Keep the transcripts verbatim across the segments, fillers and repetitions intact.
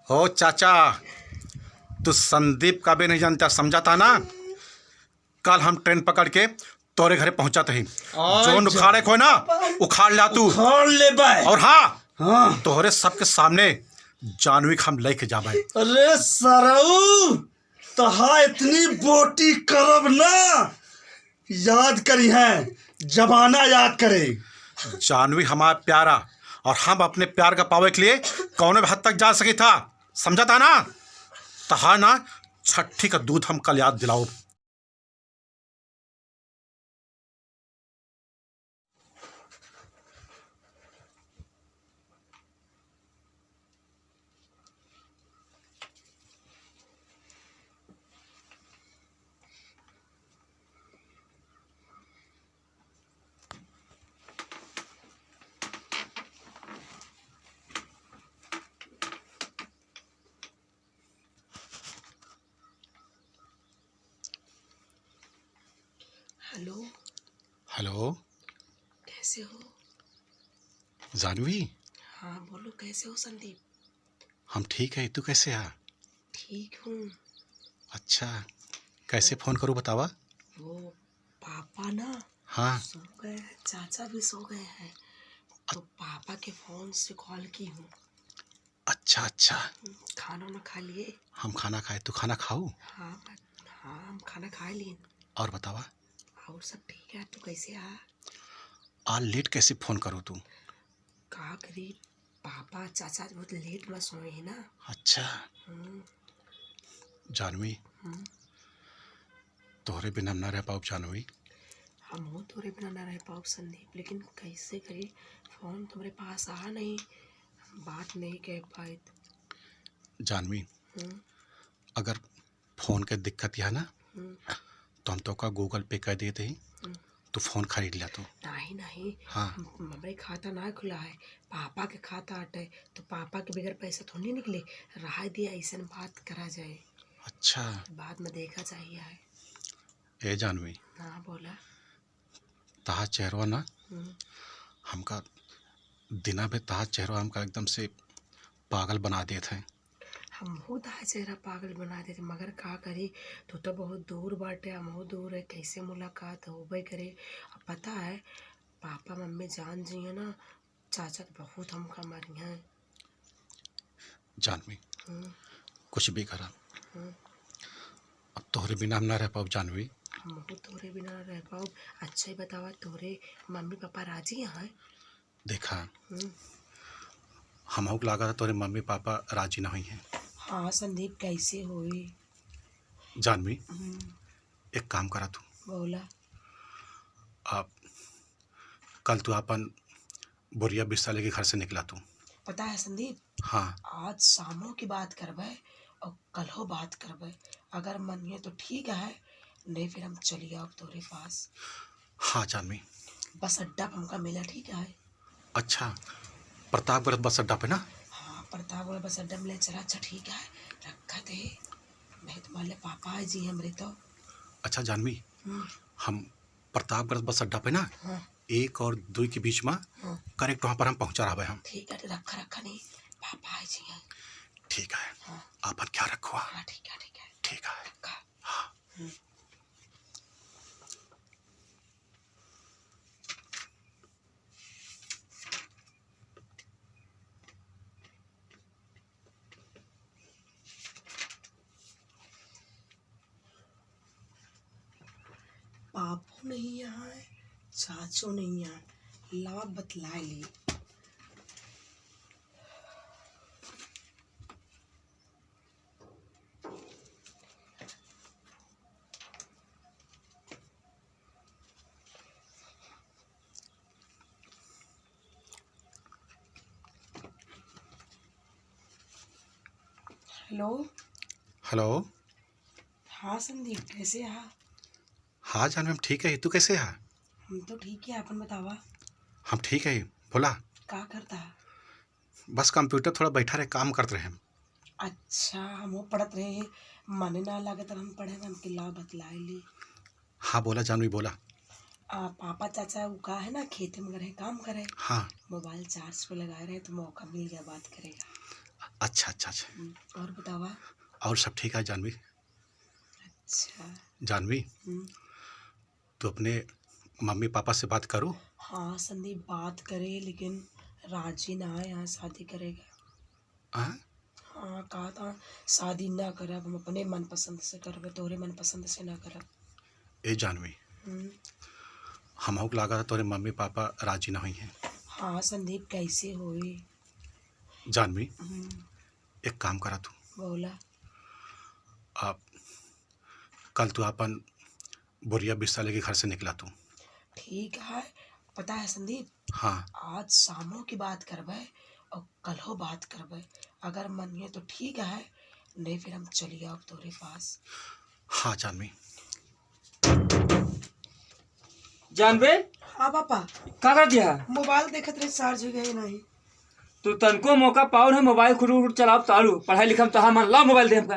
ओ चाचा, तू संदीप का भी नहीं जानता, समझा था ना? कल हम ट्रेन पकड़ के तोरे घरे पहुंचा तही। आज जौन उखाड़े को है ना, उखाड़ ला तू। उखाड़ ले बाय। और हाँ, हाँ। तोहरे सबके सामने जानवी के हम लेके जाबे। अरे सरऊ, तहा इतनी बोटी करब ना, याद करी है, जमाना याद करे। जानवी हमार प्यारा, और हम अपने प्यार का पावे के लिए कौनो भी हद तक जा सकी था, समझा था ना? तहा ना छठी का दूध हम कल याद दिलाओ। हेलो। हेलो। कैसे हो? जानवी? हाँ, बोलो, कैसे हो संदीप? हम ठीक है, तू कैसे है? ठीक हूँ। अच्छा, कैसे फोन करूँ बतावा? वो पापा ना हाँ। सो गए हैं, चाचा भी सो गए हैं, तो पापा के फोन से कॉल की हूँ। अच्छा, अच्छा। हम्म, खाना ना खा लिए? हम खाना खाए, तू खाना खाऊ? हाँ, मैं, हाँ, हम खाना खा लिए। और बतावा? और सब ठीक है, तू कैसे आ? आ लेट कैसे फोन करू तू? का करी, पापा चाचा बहुत लेट में सोए हैं ना। अच्छा। हम्म। जानवी, हम्म। तोहरे बिना हम ना रह पाउब जानवी। हमहू तोहरे बिना ना रह पाउब संदीप, लेकिन कैसे करी, फोन तुम्हरे पास आ नहीं, बात नहीं कह पाइत। जानवी, हम्म। अगर फोन के दिक्कत यह ना, हम्म। तो हम तोका Google Pay कर देते ही, हम्म। तू फोन खरीद ला तू। नहीं, नहीं। हाँ। हम-, हमरे खाता ना खुला है, पापा के खाता अटे, तो पापा के बगैर पैसा थोड़ी निकले। रहा दिया, ऐसन बात करा जाए। अच्छा। बाद में देखा चाहिए है। ए जानवी। हाँ, बोला। तहार चेहरवा ना, हम्म। हमका दिना भर तहार चेहरवा हमका एकदम से पागल बना देत है। हमहू तहार चेहरा पागल बना देत, मगर का करी, तू तो बहुत दूर बाटे, हमहू दूर है, कैसे मुलाकात होबे करे। अब पता है, पापा मम्मी जान जी है ना, चाचा तो बहुत हमका मारी हैं। जानवी, हम्म। कुछ भी करा, हम्म। अब तोहरे बिना हम ना रह पाउब जानवी। हमहू तोहरे बिना ना रह पाउब। अच्छा ही बतावा, तोहरे मम्मी पापा राजी हैं? देखा, हम्म। हमहू के लागत है तोहरे मम्मी पापा राजी ना होई हैं। हाँ संदीप, कैसे होई? जानवी, हम्म। एक काम करा तू। बोला। आप कल तू आपन बोरिया बिस्सा लेके घर से निकला तू। पता है संदीप, हाँ। आज शामो की बात करबे और कलहो बात करबे। अगर मनिए तो ठीक है, नहीं फिर हम चली आउब तोरे पास। हाँ जानवी। बस अड्डा पे हमका मिला, ठीक है? अच्छा, प्रतापगढ़ बस अड्डा पे ना? हाँ, प्रतापगढ़ बस अड्डा मिला, चला। अच्छा ठीक है, रखा थे, नहीं तो मान ले पापा आ जी हमरे तो। अच्छा जानवी, हम्म। हम प्रतापगढ़ बस अड्डा पे ना, हाँ। एक और दुई के बीच में, हाँ। करेक्ट वहाँ पर हम पहुँचा रहबे हम। ठीक है, तो रखा, रखा नहीं, पापा आ जी हैं। ठीक है, हाँ। आपन ख्याल रखो। हाँ, ठीक है, ठीक है। ठीक है। रखा। हाँ। हम्म। पापो नहीं यहाँ है, चाचो नहीं यहाँ है, लावा बतलाए ली। हेलो। हेलो। हाँ संदीप, कैसे हा? हाँ जानवी, हम ठीक है, तू कैसे हा? हम तो ठीक है, आपन बतावा। हम ठीक है, बोला। का करता हा? बस कंप्यूटर थोड़ा बैठा रहे, काम करत रहे हम। अच्छा, हमहू पढ़त रहे, मने ना लागत रहे हम पढ़े में, हमके लावा बतलाए ली। हाँ, बोला जानवी, बोला। आ, पापा चाचा उ का है ना, खेते में रहे, काम करे। हाँ। मोबाइल चार्ज पे लगाए रहे, तो मौका मिल गया बात करेगा। अच्छा, अच्छा, अच्छा। हम्म, और बतावा? और सब ठीक है जानवी। अच्छा। जानवी, हम्म। तू अपने मम्मी पापा से बात करो। हाँ संदीप, बात करे, लेकिन राजी ना है यहाँ शादी करेगा। हाँ? हाँ, कहा था शादी ना करब, हम अपने मनपसंद से करबे, तोरे मनपसंद से ना करब। ए जानवी, हम्म। हमहू के लागा था तोरे मम्मी पापा राजी ना होइहैं। हाँ संदीप, कैसे होई? जानवी, हम्म। एक काम करा तू। बोला। आप कल तू अपन बोरिया बिस्सा लेके घर से निकला तू। ठीक है, पता है संदीप, हाँ। आज शामो की बात करबे और कल्हो बात करबे। अगर मनिहे तो ठीक है, नहीं फिर हम चली आउब तोरे पास। हाँ जानवी। जानवी? हाँ पापा। का कर दिया? मोबाइल देखत रहे, चार्ज हो गया ही नहीं। तू तनको मौका पाओ ना, मोबाइल खुरुट खुरुट चलाओ तारू। पढ़ाई लिखाई में तोहार मन, लाओ मोबाइल दे हमका।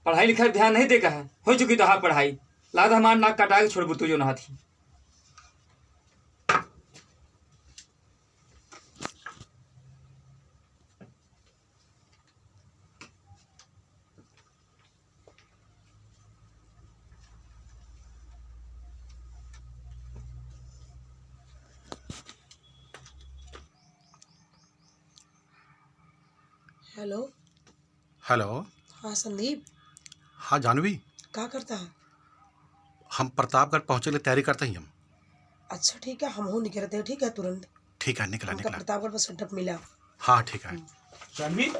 पढ़ाई लिखाई ध्यान नहीं देगा है, हो चुकी तोहार पढ़ाई। लागत हमार नाक कटा के छोड़बू तू जो नहा थी। हेलो। हेलो। हाँ संदीप। हाँ जानवी। का करता है? हम प्रतापगढ़ पहुँचे के लिए तैयारी करते ही हम। अच्छा ठीक है, हम हो निकलते हैं, ठीक है, तुरंत। ठीक है, निकला, हमका निकला। प्रतापगढ़ बस अड्डा पे मिला। हाँ, ठीक है। हम्म। जानवी,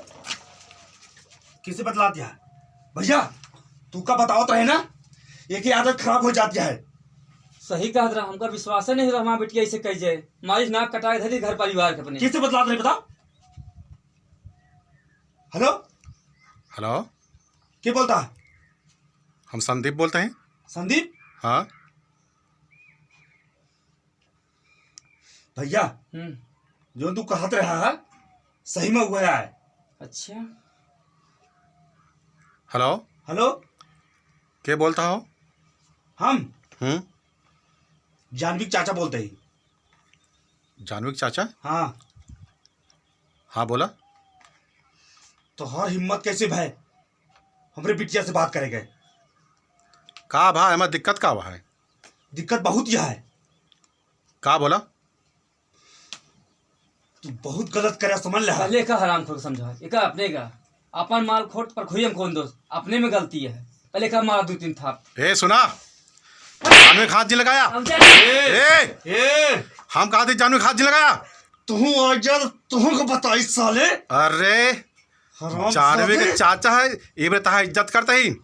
किसे बतला दिया है? भैया, तू का बतावत रहे ना, एक ही आदत खराब हो जाती है। सही कहत रहा, हमका विश्वास नहीं रहा, हमार बिटिया ऐसे कह जाए। मालिश नाक कटाए धरी घर परिवार के अपने। किसे बतला रहे, बताओ। हेलो? हेलो? के बोलता है? हम संदीप बोलते हैं। संदीप? हाँ। भैया, हम्म। जो तू कहत रहा है, सही में हुआ है। अच्छा। हेलो? हेलो? के बोलता हो? हम? हम्म। जानवी के चाचा बोलते ही। जानवी के चाचा? हाँ। हाँ, बोला। तोहार हिम्मत कैसे भय हमरे बिटिया से बात करे के? का भा, एमा दिक्कत का बा है? दिक्कत बहुत यह है। का बोला? तू बहुत गलत करे, समझ ले। पहले का हरामखोर समझा, एका अपने का। अपन माल खोट पर खुरी हम कौन दोस्त, अपने में गलती है। पहले का मार दू तीन थाप। ए, सुना, जानवी के हाथ जी लगाया। हम जा- ए, ए, ए, हम कहा थे जानवी के हाथ जी लगाया। तू आ जा, तू को बताई साले। अरे, हराम जानवी के जादे। चाचा है, ये बे तहा इज्जत करता ही।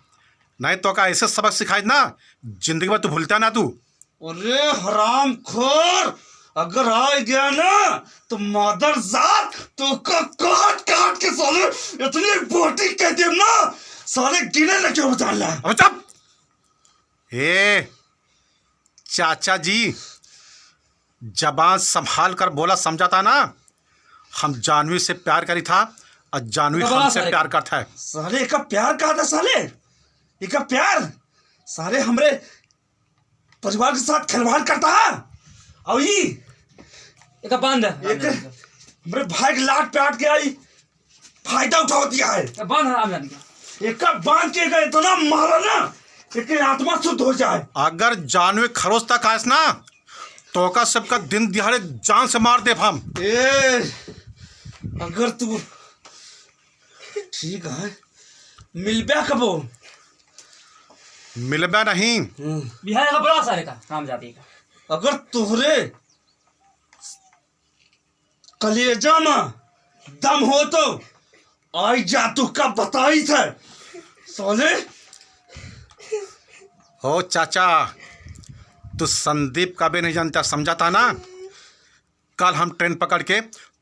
नहीं तो का ऐसे सबक सिखाई ना, जिंदगी में तू भूलता ना तू। अरे हरामखोर, अगर आ गया ना तो मादर जात तो का काट काट के साले इतनी बोटी कह दे ना, साले गिने न क्यों बता ला। अबे चुप। ए चाचा जी, जबान संभाल कर बोला, समझाता ना, हम जानवी से प्यार करी था और जानवी तो बोला हमसे साले। प्यार करता है। साले का प्यार कहा था साले, इका प्यार साले हमरे परिवार के साथ खिलवाड़ करता है। और ई एका बांध है, एक हमरे भाई के लात पे अटक गया, ई फायदा उठावत है। एका बांध है, राम जान के। एका बांध के एका इतना मारा ना, एके आत्मा शुद्ध हो जाए। अगर जानवी खरोच तक आयस ना, तो का सबका दिन दिहाड़े जान से मार देब हम। ए, अगर तू ठीक है, मिलबे कबो? मिलबे नहीं। हम्म। बिहार का बड़ा सारे का, हरामजादी का। अगर तोहरे कलेजा में दम हो तो आई जा, तू का बताई थे साले। हो चाचा, तू संदीप का भी नहीं जानता, समझाता ना? कल हम ट्रेन पकड़ के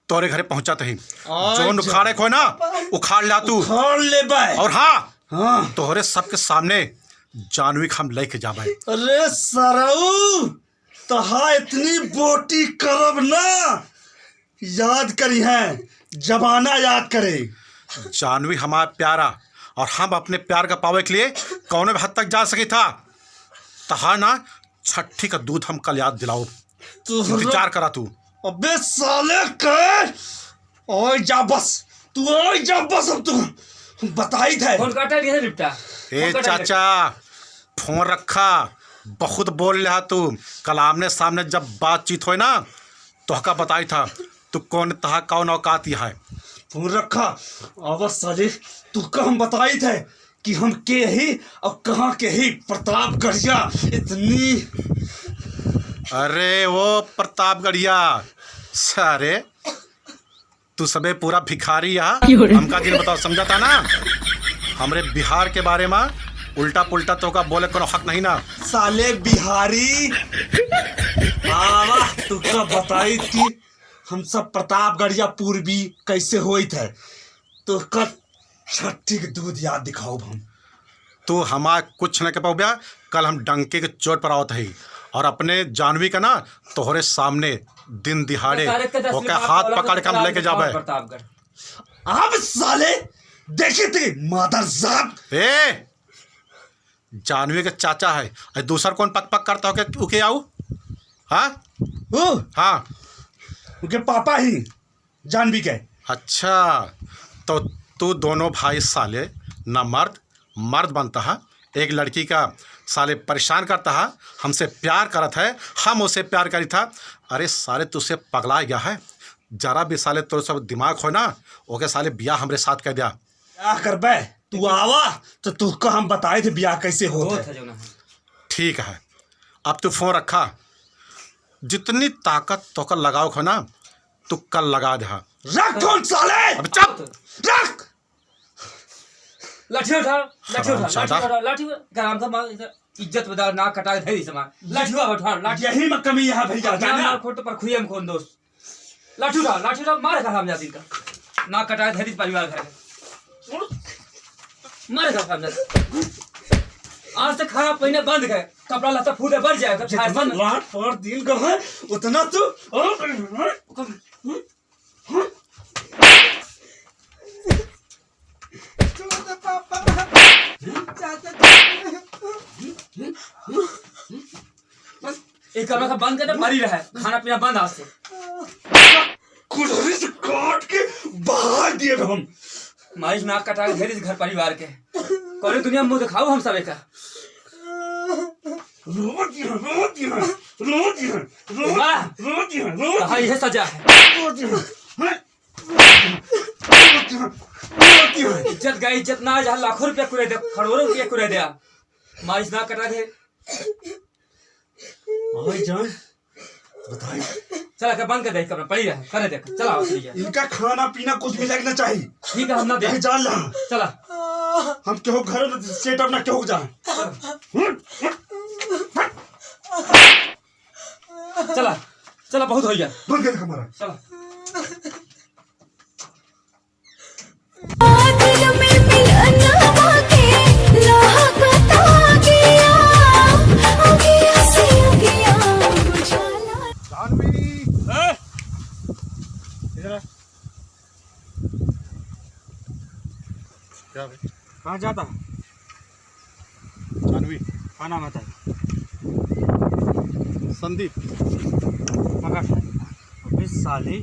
तोरे घरे पहुंचत ही। आज जौन उखाड़े को ना, उखाड़ ला तू। उखाड़ ले बे। और हाँ, हाँ। तोहरे सबके सामने जानवी के हम लेके जाबे। अरे सरऊ, तहा इतनी बोटी करब ना, याद करी है, जमाना याद करे। जानवी हमार प्यारा, और हम अपने प्यार का पावे के लिए कौनो भी हद तक जा सकी था। तहा ना छठी का दूध हम कल याद दिलाओ। तू इंतजार करा तू। अबे साले के, ओए जा बस, तू ओए जा बस, अब तू बताइत है। फोन काटा दिया निपटा। ए फोन काटा चाचा, फोन रखा, बहुत बोल रहा तू। कल आमने सामने जब बातचीत होए ना, तोहका बताइत है तू कौन तहा, कौन औकात यहाँ है। फोन रखा। अब साले, तू का हम बताइत है कि हम के ही और कहाँ के ही प्रतापगढ़िया इतनी। अरे वो प्रतापगढ़िया, सारे तू सबे पूरा भिखारी यहाँ। क्यों रे? हमका जिन बताओ, समझा था ना? हमरे बिहार के बारे में उल्टा पुल्टा तोहका बोले कोनो हक नहीं ना। साले बिहारी, आवा, तू का बताइत कि हम सब प्रतापगढ़िया पूर्वी कैसे होइत है। तोहका छठी के दूध याद दिखाओ हम। तू हमार कुछ न कह पाउब्या। कल हम डंके के चोट पर आवत हई और अपने जानवी का ना तोहरे सामने दिन दिहाड़े ओके हाथ पकड़ के हम लेके जाबे। प्रतापगढ़। अब साले देखी थी मादरजाद। ए, जानवी के चाचा है, अरे दूसर कौन पक पक करता हो के, उके आऊ? हाँ? ओ, हाँ। उके पापा ही। जानवी के। अच्छा, तो तू दोनों भाई साले ना मर्द, मर्द बनता है, एक लड़की का साले परेशान करता है, हमसे प्यार करत है, हम उसे प्यार करी था। अरे साले, तुझसे पगला गया है, जरा भी साले तोर सब दिमाग हो ना, ओके साले बियाह हमरे साथ कर दिया। क्या करबे? तू आवा तो तू का हम बताए थे बियाह कैसे होत है। ठीक है, अब तू फोन रखा, जितनी ताकत तोकर लगाओ हो ना, तू कल लगा दे। हाँ। रख फोन साले! अब चुप! रख! लाठी उठा, लाठी उठा, हरामजादा। लाठी उठा, लाठी उठा। गराम का मार, इज्जत बता, नाक कटा के धरी समा। लाठी उठा, उठा, लाठी। यही में कमी है भैया, अपना जाने? मार खोट पर खुई हम कौन दोस्त। लाठी उठा, लाठी उठा, मार हरामजादी का। नाक कटा के धरी परिवार घर के। मार हरामजादी। आज से खाना पीना बंद कर, कपड़ा लत्ता फूटे बढ़ जाए, तो जितना फैशन। लाट पाट दिन का है, उतना तू। बस, एक कमरा का बंद कर दे, मरी रहे, खाना पीना बंद आज से। कुल्हड़ी से काट के बहा दिए हम। माई नाक कटा के घेरी घर परिवार के। कौन दुनिया में मुंह दिखाऊ हम सब का? रोज यहाँ, रोज यहाँ, रोज यहाँ, रोज, वाह! रोज यहाँ, रोज कहाँ यहाँ। यह सजा है? रोज यहाँ, हैं? रोज यहाँ, रोज यहाँ। इज्जत गई, इज्जत ना, जहाँ लाखों रुपया कुरे दे, करोड़ों रुपया कुरे दे। माई नाक कटा के। माई जान, बताई। चला, के बंद कर दे कमरा, पड़ी रहे, करे देख, चला, आओ, ठीक है। इनका खाना पीना कुछ मिले के ना चाहिए। ठीक है, हम ना दे। नहीं जान ला। चला। हम केहू घर में सेटअप ना केहू जाए। चला, चला, बहुत हो गया। बंद कर दे कमरा। चला। बादल में मिलनवा के लहकता गया, अगिया से अगिया बुझाला। जानवी! हैं? इधर आ। क्या भाई? कहाँ जाता है? जानवी। का नाम है तेरा? संदीप। पकड़। अबे साले,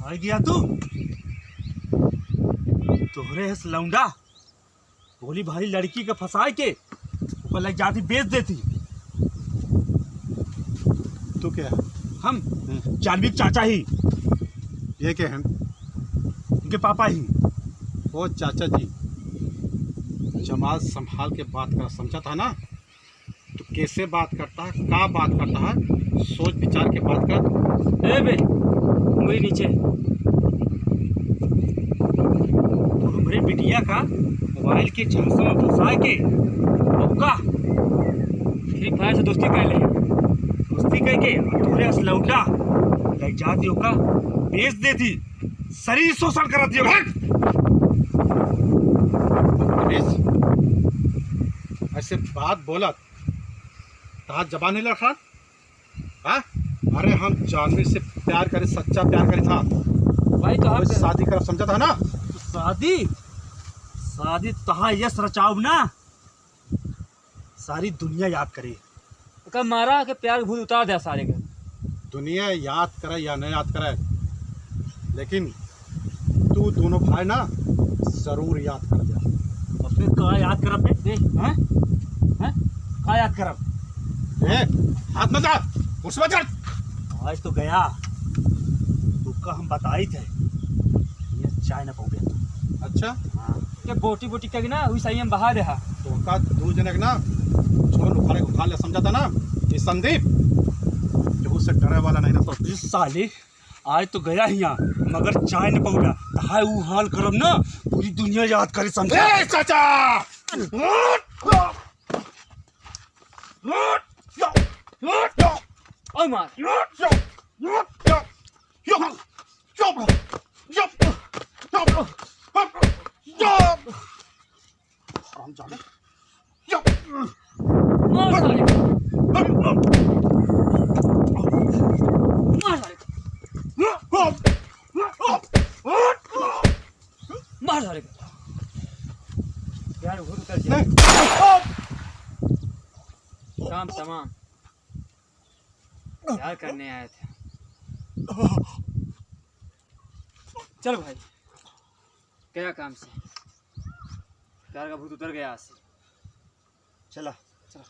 आ गया तू? तोहरे हस लौंडा, भोली भाली लड़की के फंसाए के, ओकर लग जाती, बेच देती। तू क्या है? हम? हम्म। जानवी के चाचा ही। ये क्या है? उनके पापा ही। ओ चाचा जी, जमात संभाल के बात कर, समझा था ना? तू कैसे बात करता है, का बात करता है, सोच विचार के बात कर। ए बे, मुड़ी नीचे। तू हमरे बिटिया का मोबाइल के झांसा में फंसा के, अब का? फ्री फायर से दोस्ती कर ले। दोस्ती करके तोरे अस लौंडा लग जाती, ओका बेच देती। शरीर शोषण करत दियो, हट! बदतमीज, ऐसे बात बोलत, तहार जबान नहीं लड़खड़ा? हाँ? अरे हम जानवी से प्यार करे, सच्चा प्यार करे था। भाई, कहाँ वो पे? शादी करब समझा था ना? शादी? शादी तहार यस रचाउब ना? सारी दुनिया याद करे। ओका मारा के प्यार के भूत उतार दे सारे के। दुनिया याद करे या न याद करे, लेकिन तू दोनों भाई ना जरूर याद करबे। अबे का याद करब बे? हैं? हैं? का याद करब? ए, हाथ मत जा, कुछ मत कर। आज तो गया, तुका हम बताइत है, ये चाय न पउबे। अच्छा? हाँ। ये बोटी बोटी करी ना, वही सही हम बहा दे हा। तोका दू जने के ना, छोड़ उखाड़े उखाड़ ले, समझा था ना? ये संदीप, केहू से डरे वाला नहीं रहता। इस साले आज तो गया हियाँ, मगर चाय न पउला, त हाय ऊ हाल करब ना, पूरी दुनिया याद करे, समझा? ए, चाचा! ओ मार। हरामजादा। मार साले। मार साले। मार साले। यार, वो तो कर दिया। काम तमाम। प्यार करने आए थे। चल भाई, गया काम से। प्यार का भूत उतर गया आज से। चला। चला।